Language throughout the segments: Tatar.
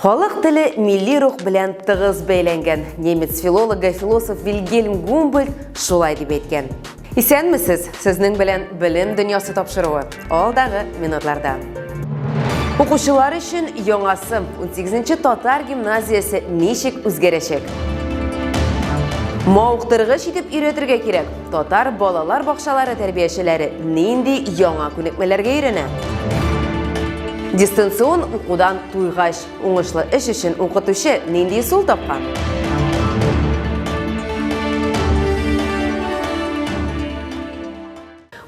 Халык теле милли рух белән тыгыз бәйләнгән. Немец филологы, философ Вильгельм Гумбольдт шулай дип әйткән. Исәнмесез, сезнең белән Белем дөньясы тапшыруы. Алдагы минутларда. Укучылар өчен яңасы 18 татар гимназиясе ничек үзгәрәчәк? Мавыктыргыч итеп өйрәтергә кирәк. Татар балалар бакчалары тәрбиячеләре нинди яңа күнекмәләргә өйрәнә? Дистанцион укудан туйгач, уңышлы эш өчен укытучы нинди ысул тапкан?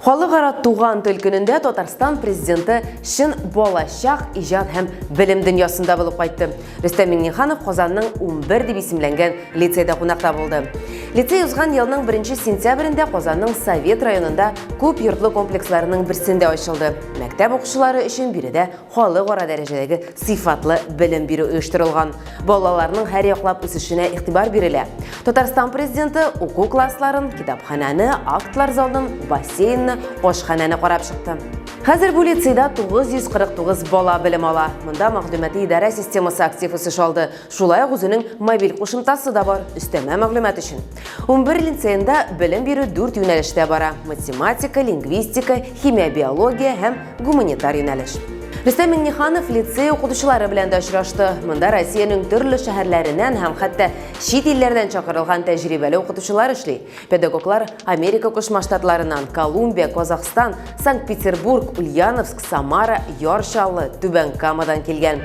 Халыкара туган тел көнендә Татарстан президенты чын балачак, иҗат һәм белем дөньясында булып кайтты. Рөстәм Миңнеханов Казанның 11 дип исемләнгән лицейда кунакта булды. Лицей узган елның 1 сентябрендә Казанның Совет районында күп йортлы комплексларының берсендә ачылды. Мәктәп укучылары өчен биредә халыкара дәрәҗәдәге сыйфатлы белем бирү оештырылган. Балаларның һәр яклап үсешенә игътибар бирелә. Татарстан президенты уку классларын, китапханәне, актлар залын, бассейнны, ашханәне карап чыкты. Хәзер бу лицейда 949 бала белем ала. Монда мәгълүмати идарә системасы актив үсеш алды. Шулай ук үзенең мобиль кушымтасы да бар, өстәмә мәгълүмат өчен. 11 лицеенда белем бирү дүрт юнәлештә бара: математика, лингвистика, химия-биология һәм гуманитар юнәлеш. Рөстәм Миңнеханов лицей укытучылары белән дә очрашты. Монда Россиянең төрле шәһәрләреннән һәм хәтта чит илләрдән чакырылган тәҗрибәле укытучылар эшли. Педагоглар Америка Кушма Штатларыннан, Колумбия, Казахстан, Санкт-Петербург, Ульяновск, Самара, Яр Чаллы, Түбән Камадан килгән.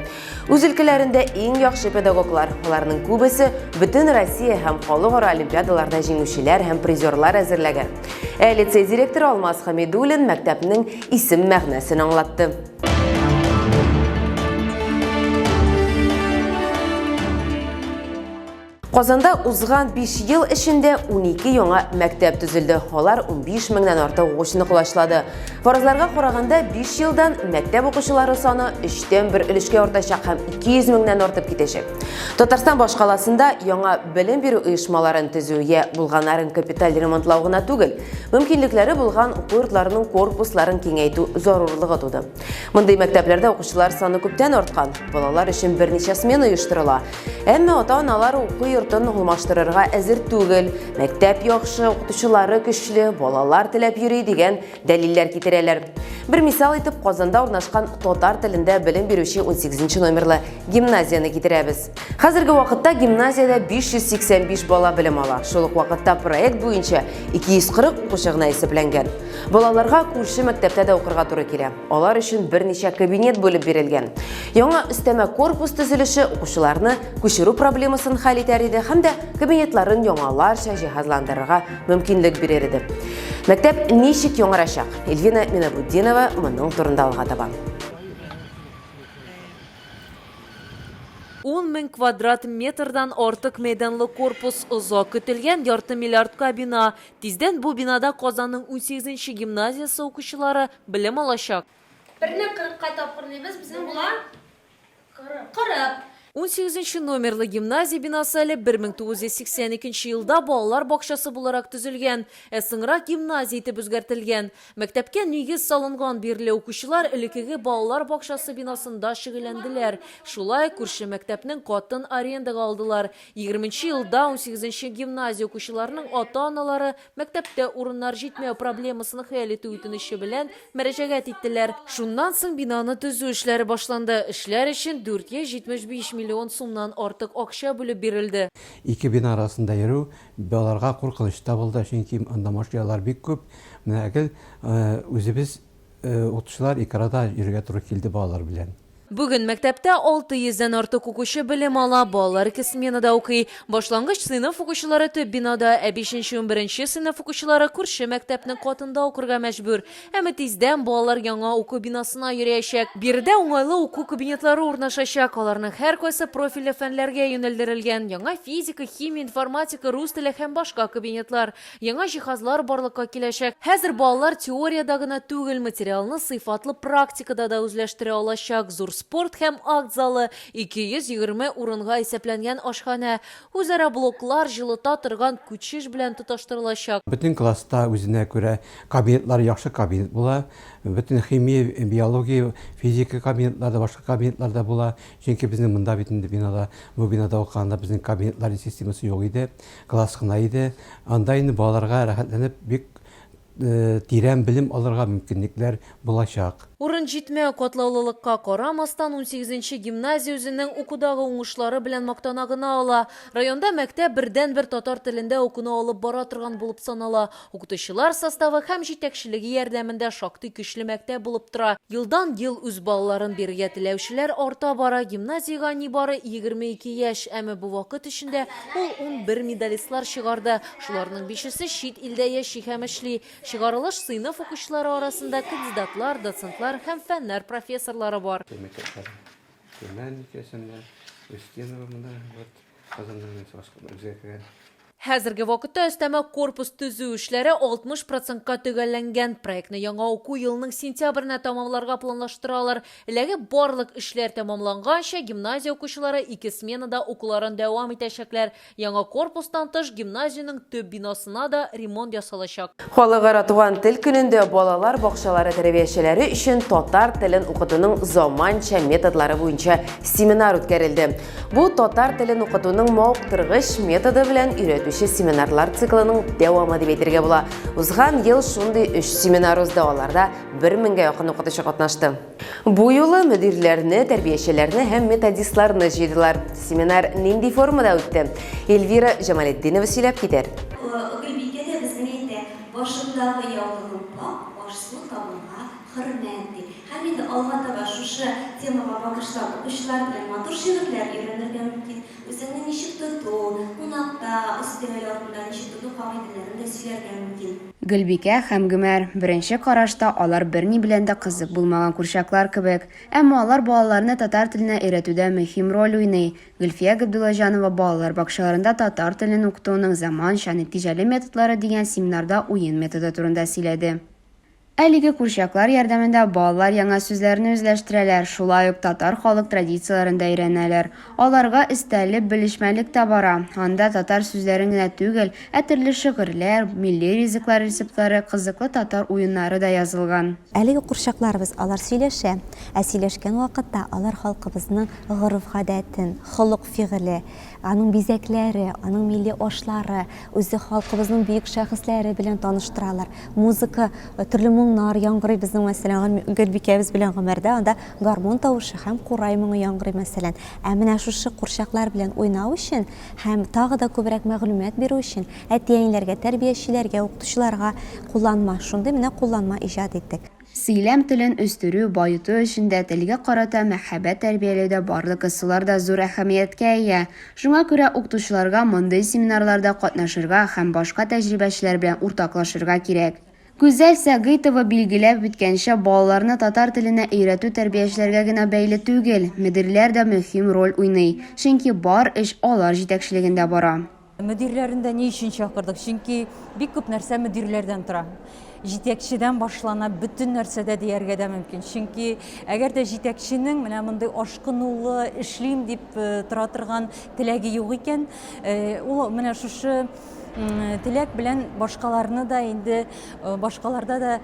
Үз өлкәләрендә иң яхшы педагоглар. Аларның күбесе бөтен Россия һәм халыкара олимпиадаларда җиңүчеләр һәм призерлар әзерләгән. Ә лицей директоры Алмаз Хамидуллин мәктәпнең исем мәгънәсен аңлатты. Казанда узган 5 ел эчендә 12 яңа мәктәп төзелде. Алар 15 меңнән артык укучыны колачлады. Фаразларга караганда, 5 елдан мәктәп укучылары саны өчтән бер өлешкә артачак һәм 200 меңнән артып китәчәк. Татарстан башкаласында яңа белем бирү оешмаларын төзү я булганнарын капиталь ремонтлау гына түгел, мөмкинлекләре булган уку йортларының корпусларын киңәйтү зарурлыгы туды. Мондый мәктәпләрдә укучылар саны күптән арткан. Балалар өчен берничә смена оештырыла. Әмма ата-аналар уку йортын алмаштырырга әзер түгел. Мәктәп яхшы, укытучылары көчле, балалар теләп йөри дигән дәлилләр китерәләр. Бер мисал итеп Казанда урнашкан татар телендә белем бирүче 18 номерлы гимназияне китерәбез. Хәзерге вакытта гимназиядә 585 бала белем ала. Шул ук вакытта проект буенча 240 укучы гына исәпләнгән. Балаларга күрше мәктәптә дә укырга туры килә. Алар өчен берничә кабинет бүлеп бирелгән. Яңа өстәмә корпус төзелеше укучыларны күчерү проблемасын хәл итәр иде һәм дә кабинетларын яңаларча җиһазландырырга мөмкинлек бирер иде. Мәктәп ничек яңарачак? Эльвина Минабутдинова моның турында алга таба. 10 мең квадрат метрдан артык мәйданлы корпус, озак көтелгән ярты миллиардка бина. Тиздән бу бинада Казанның унсигезенче гимназиясе укучылары белем алачак. Берне кырыкка тапкырлыйбыз, безнең була 40. Унсигезенче номерлы гимназия бинасы әле 1982 елда балалар бакчасы буларак төзелгән, ә соңрак гимназия итеп үзгәртелгән. Мәктәпкә нигез салынган бирле укучылар элеккеге балалар бакчасы бинасында шөгыльләнделәр. Шулай күрше мәктәпнең катын арендага алдылар. Егерменче елда унсигезенче гимназия укучыларының ата-аналары мәктәптә урыннар җитмәү проблемасын хәл итү үтенече белән мөрәҗәгать иттеләр. Шуннан соң бинаны төзү эшләре башланды. Эшләр өчен 475 миллион сумнан артык акча бүлеп бирелде. Ике бина арасында йөрү Балаларга куркыныч та булды, чөнки анда машиналар бик күп. Менә гел үзебез укытучылар ике арада йөрергә туры килде балалар белән. Бүген мәктәптә 600 дән артык укучы белем ала, балалар ике сменада укый. Башлангыч сыйныф укучылары төп бинада, ә бишенче-унберенче сыйныф укучылары күрше мәктәпнең катында укырга мәҗбүр. Әмма тиздән балалар яңа уку бинасына йөриячәк. Биредә уңайлы уку кабинетлары урнашачак. Аларның һәркайсы профильле фәннәргә юнәлдерелгән. Яңа физика, химия, информатика, рус теле һәм башка кабинетлар. Яңа җиһазлар барлыкка киләчәк. Хәзер балалар теориядә генә түгел, материалны сыйфатлы практикада да үзләштерә алачак. Зур спорт һәм акт залы, 220 урынга исәпләнгән ашханә. Үзара блоклар җылыта торган күчеш белән тоташтырылачак. Бөтен класста үзенә күрә кабинетлар, яхшы кабинет була. Бөтен химия, биология, физика кабинетлары да, башка кабинетлар да була. Чөнки безнең монда бит инде бинада, бу бинада укыганда безнең кабинетлар системасы юк иде, класс кына иде. Анда инде балаларга рәхәтләнеп бик тирән белем алырга мөмкинлекләр булачак. Урын җитмәү катлаулылыкка карамастан, унсигезенче гимназия үзенең укудагы уңышлары белән мактана гына ала. Районда мәктәп бердәнбер татар телендә укуны алып бара торган булып санала. Укытучылар составы һәм җитәкчелеге ярдәмендә шактый көчле мәктәп булып тора. Елдан-ел үз балаларын бирергә теләүчеләр арта бара. Гимназиягә нибары 22 яшь, әмма бу вакыт эчендә ул 11 медалистлар чыгарды. Шуларның бишесе чит илдә яши һәм эшли. Чыгарылыш сыйныф укучылары арасында кандидатлар, доцентлар һәм фәннәр профессорлары бар. Мәктәпләр Төмән өлкәсендә, Устинова монда, вот, Казаннан үзгә кергән. Хәзерге вакытта өстәмә корпус төзү эшләре 60 процентка төгәлләнгән. Проектны яңа уку елының сентябренә тәмамларга планлаштыралар. Эләге барлык эшләр тәмамланганча, гимназия укучылары ике сменада укуларын дәвам итәчәкләр. Яңа корпустан тыш, гимназиянең төп бинасына да ремонт ясалачак. Халыкара туган тел көнендә балалар бакчалары тәрбиячеләре өчен татар телен укытуның заманча методлары буенча семинар үткәрелде. Бу татар телен укытуның мавыктыргыч методы белән өйрәтүче семинарлар циклының дәвамы дип әйтергә була. Узган ел шундый өч семинар узды, аларда 1000гә якын укытучы катнашты. Бу юлы мөдирләрне, тәрбиячеләрне һәм методистларны җыйдылар. Семинар нинди формада үтте? Эльвира Җамалетдинова сөйләп китәр. Гөлбикә дә безнең әйтә, Башымдагы яулыгым пакь, аш-су табынга хөрмәт, ди. Һәм инде алга таба шушы темага багышлап укучылар белән матур шигырьләр өйрәнергә мөмкин. Үзеңне ничек тоту, кунакта, өстәл артында ничек тоту кагыйдәләрен дә сөйләргә мөмкин. Гөлбикә һәм Гомәр, беренче карашта алар берни белән дә кызык булмаган курчаклар кебек. Әмма алар балаларны татар теленә өйрәтүдә мөһим роль уйный. Гөлфия Габдуллаҗанова балалар бакчаларында татар телен укытуның заманча, нәтиҗәле методлары дигән семинарда уен методы турында сөйләде. Әлеге курчаклар ярдәмендә балалар яңа сүзләрне үзләштерәләр, шулай ук татар халык традицияләрен дә өйрәнәләр. Аларга өстәлеп белешмәлек тә бара, анда татар сүзләрен генә түгел, ә төрле шигырьләр, милли ризыклар рецептлары, кызыклы татар уеннары да язылган. Әлеге курчакларыбыз, алар сөйләшә. Ә сөйләшкән вакытта алар халкыбызның гореф-гадәтен, холык-фигыле, аның бизәкләре, аның милли ашлары, үзе халкыбызның бөек шәхесләре белән таныштыралар. Музыка, төрле моңнар яңгырый безнең, мәсәлән, Гөлбикәбез белән Гомәрдә анда гармун тавышы һәм курай моңы яңгырый, мәсәлән. Ә менә шушы курчаклар белән уйнау өчен һәм тагы да күбрәк мәгълүмат бирү өчен әти-әниләргә, тәрбиячеләргә, укытучыларга кулланма, шундый менә кулланма иҗат иттек. Сөйләм телен үстерү, баету эшендә телгә карата мәхәббәт тәрбияләүдә барлык ысуллар да зур әһәмияткә ия. Шуңа күрә укытучыларга мондый семинарларда катнашырга һәм башка тәҗрибәчеләр белән уртаклашырга кирәк. Гүзәл Сәгыйтова билгеләп үткәнчә, балаларны татар теленә өйрәтү тәрбиячеләргә генә бәйле түгел, мөдирләр дә мөһим роль уйный, чөнки бар эш алар җитәкчелегендә бара. Мөдирләрен дә ни өчен чакырдык? Чөнки бик күп нәрсә мөдирләрдән тора. Җитәкчедән башлана бөтен нәрсә дә дияргә дә мөмкин. Чөнки әгәр дә җитәкченең менә мондый ашкынулы, эшлим дип э, тора торган теләге юк икән, э, ул менә шушы теләк белән башкаларны да инде э, башкаларда да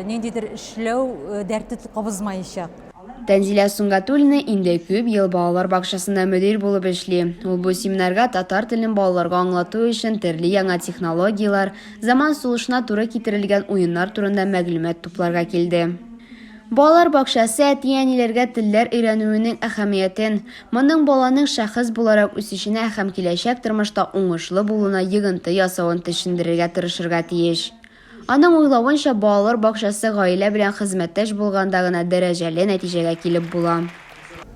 ниндидер эшләү дәрте кабызмаячак. Тәнзилә Сөнгатуллина инде күп ел балалар бакчасында мөдир булып эшли. Ул бу семинарга татар телен балаларга аңлату өчен төрле яңа технологияләр, заман сулышына туры китерелгән уеннар турында мәгълүмат тупларга килде. Балалар бакчасы әти-әниләргә телләр өйрәнүенең әһәмиятен, моның баланың шәхес буларак үсешенә һәм киләчәк тормышта уңышлы булуына йогынты ясавын төшендерергә тырышырга тиеш. Аның уйлавынча, балалар бакчасы гаилә белән хезмәттәш булганда гына дәрәҗәле нәтиҗәгә килеп була.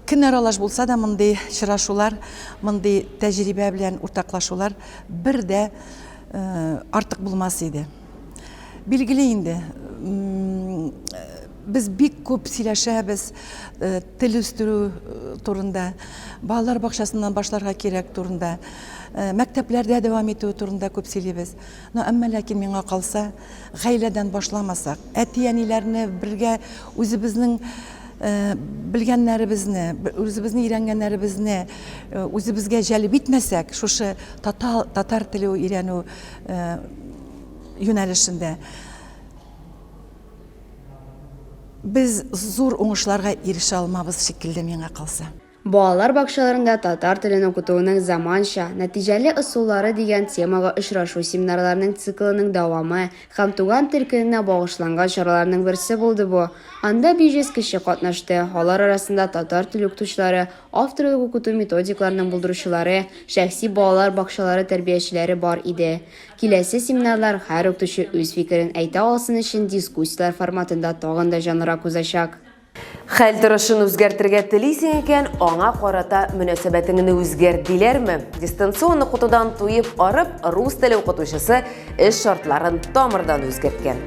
Көн аралаш булса да мондый очрашулар, мондый тәҗрибә белән уртаклашулар бер дә артык булмас иде. Билгеле инде, без бик күп сөйләшәбез тел үстерү турында, балалар бакчасыннан башларга кирәк турында, мәктәпләрдә дәвам итү турында күп сөйлибез. Но әмма ләкин миңа калса, гаиләдән башламасак, әти-әниләрне бергә үзебезнең белгәннәребезне, үзебезне өйрәнгәннәребезне үзебезгә җәлеп итмәсәк, шушы татар теле өйрәнү юнәлешендә без зур уңышларга ирешә алмабыз шикелле миңа калса. Балалар бакчаларында татар телен укытуның заманча, нәтиҗәле ысуллары дигән темага очрашу-семинарларның циклының дәвамы һәм туган тел көненә багышланган чараларның берсе булды бу. Анда 500 кеше катнашты, алар арасында татар теле укытучылары, авторлык укыту методикларының булдыручылары, шәхси балалар бакчалары тәрбиячеләре бар иде. Киләсе семинарлар һәр укытучы үз фикерен әйтә алсын өчен дискуссияләр форматында тагын да җанлырак узачак. Хәл торышын үзгәртергә телисең икән, аңа карата мөнәсәбәтеңне үзгәрт диләрме? Дистанцион укытудан туеп арып, рус теле укытучысы эш шартларын тамырдан үзгәрткән.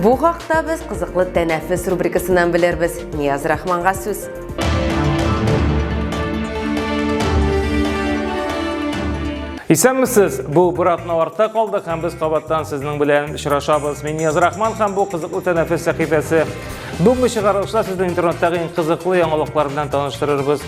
Бу хакта без кызыклы тәнәфес рубрикасыннан белербез. Нияз Рахманга сүз. Исәнмесез! Бу бер атна артта калды һәм без кабаттан сезнең белән очрашабыз. Мин Нияз Рахман һәм бу кызыклы тәнәфес сәхифәсе. Бүгенге чыгарылышта сезне интернеттагы иң кызыклы яңалыклар белән таныштырырбыз.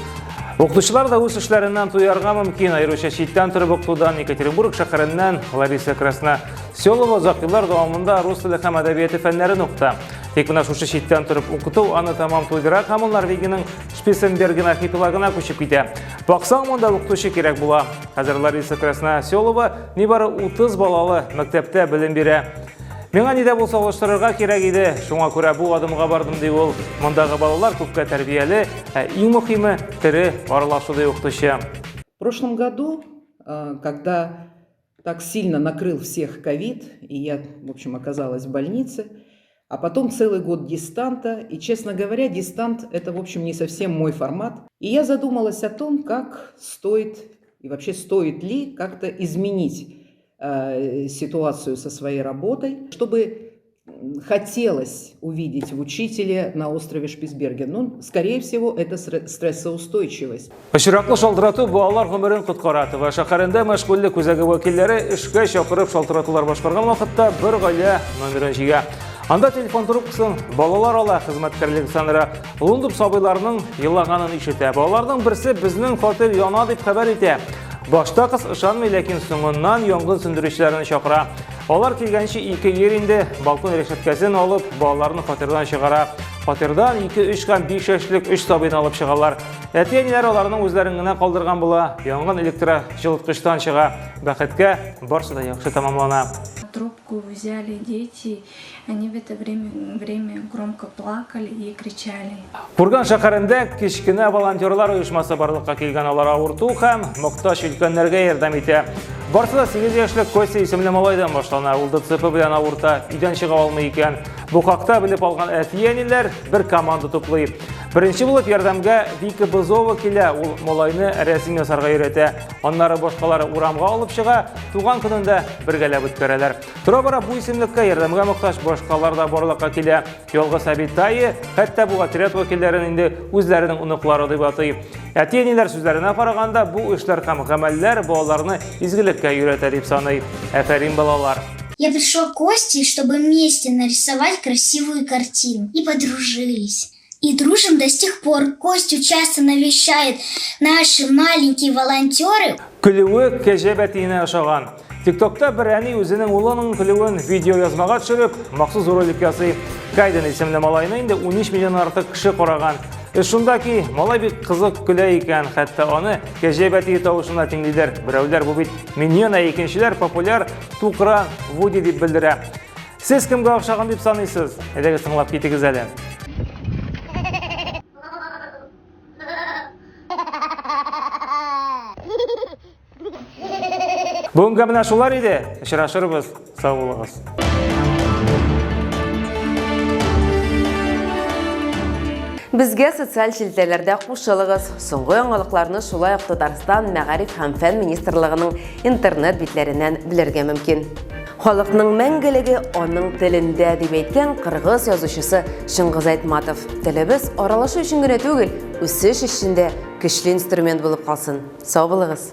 Укытучылар да үз эшләреннән туярга мөмкин, аеруча читтән торып укытудан Екатеринбург шәһәреннән Лариса Красноселова озак еллар дәвамында рус теле һәм әдәбияты фәннәрен укыта. Тик менә шушы читтән торып укыту аны тәмам туйдыра һәм ул Норвегиянең Шпиценберген архипелагына күчеп китә. Баксаң, монда укытучы кирәк була. Хәзер Лариса Красноселова нибары 30 балалы мәктәптә белем бирә. Миңа ни дә булса алыштырырга кирәк иде, шуңа күрә бу адымга бардым, ди ул. Мондагы балалар күпкә тәрбияле, ә иң мөхиме тере аралашу, ди укытучы. В прошлом году, когда так сильно накрыл всех ковид, и я, в общем, оказалась в больнице, а потом целый год дистанта, и, честно говоря, дистант – это, в общем, не совсем мой формат. И я задумалась о том, как стоит и вообще стоит ли как-то изменить ситуацию со своей работой, чтобы хотелось увидеть в учителе на острове Шпицберген. Ну, скорее всего, это стрессоустойчивость. Очраклы шалтырату балалар гомерен коткара. Тыва шәһәрендә мәшгульлек үзәге вәкилләре эшкә чакырып шалтыратулар башкарган вакытта бер гаилә номерын җыя. Анда телефон трубкасын балалар ала, хезмәткәр Александра Лундуп сабыйларның елаганын ишетә. Балаларның берсе безнең фатир яна дип хәбәр итә. Башта кыз ышанмый, ләкин соңыннан янгын сүндерүчеләрне чакыра. Алар килгәнче ике ир инде балкон рәшәткәсен алып, балаларны фатирдан чыгара. Фатирдан 2, 3 һәм 5 яшьлек 3 сабыйны алып чыгалар. Әти-әниләр аларның үзләрен генә калдырган була. Янгын электроҗылыткычтан чыга. Бәхеткә, барсы да яхшы тәмамлана. Трубку взяли дети, они в это время, время громко плакали и кричали. Курган шәһәрендә кечкенә волонтерлар оешмасы барлыкка килгән. Алар авырту һәм мохтаҗ өлкәннәргә ярдәм итә. Барсы да 8 яшьлек Костя исемле малайдан башлана. Ул ДЦП белән авырта, өйдән чыга алмый икән. Бу хакта белеп алган әти-әниләр бер команда туплый. Беренче булып ярдәмгә Вика Бызова килә. Ул малайны рәсем ясарга өйрәтә. Аннары башкалары урамга алып чыга, туган көнен дә бергәләп үткәрәләр. Тора-бара бу исемлеккә ярдәмгә мохтаҗ башкалар да барлыкка килә. Ялгыз әби Тайя хәтта бу отряд вәкилләрен инде үзләренең оныклары дип атый. Әти-әниләр сүзләренә караганда, бу эшләр һәм гамәлләр балаларны изгелеккә өйрәтә дип саный. Афәрин, балалар! Я пришла к Косте, чтобы вместе нарисовать красивую картину. И подружились. И дружим до сих пор. Костю часто навещает наши маленькие волонтеры. Көлүе кәҗә бәтиенә ошаган. Тиктокта бер әни үзенең улының көлүен видеоязмага төшереп, махсус ролик ясый. Кайден исемле малайны инде 13 миллион артык кеше караган. Эш шунда ки, малай бик кызык көлә икән, хәтта аны кәҗә бәтие тавышына тиңлиләр. Берәүләр бу бит миньон, ә икенчеләр популяр Тукра Вуди дип белдерә. Сез кемгә охшаган дип саныйсыз? Әйдәгез тыңлап китегез әле. Бүгенгә менә шулар иде. Очрашырбыз. Сау булыгыз. Безгә социаль челтәрләрдә кушылыгыз. Соңгы яңалыкларны шулай ук Татарстан Мәгариф һәм фән министрлыгының интернет битләреннән белергә мөмкин. Халыкның мәңгелеге аның телендә, дип әйткән кыргыз язучысы Чыңгыз Айтматов. Телебез аралашу өчен генә түгел, үсеш өчен дә көчле инструмент булып калсын. Сау булыгыз!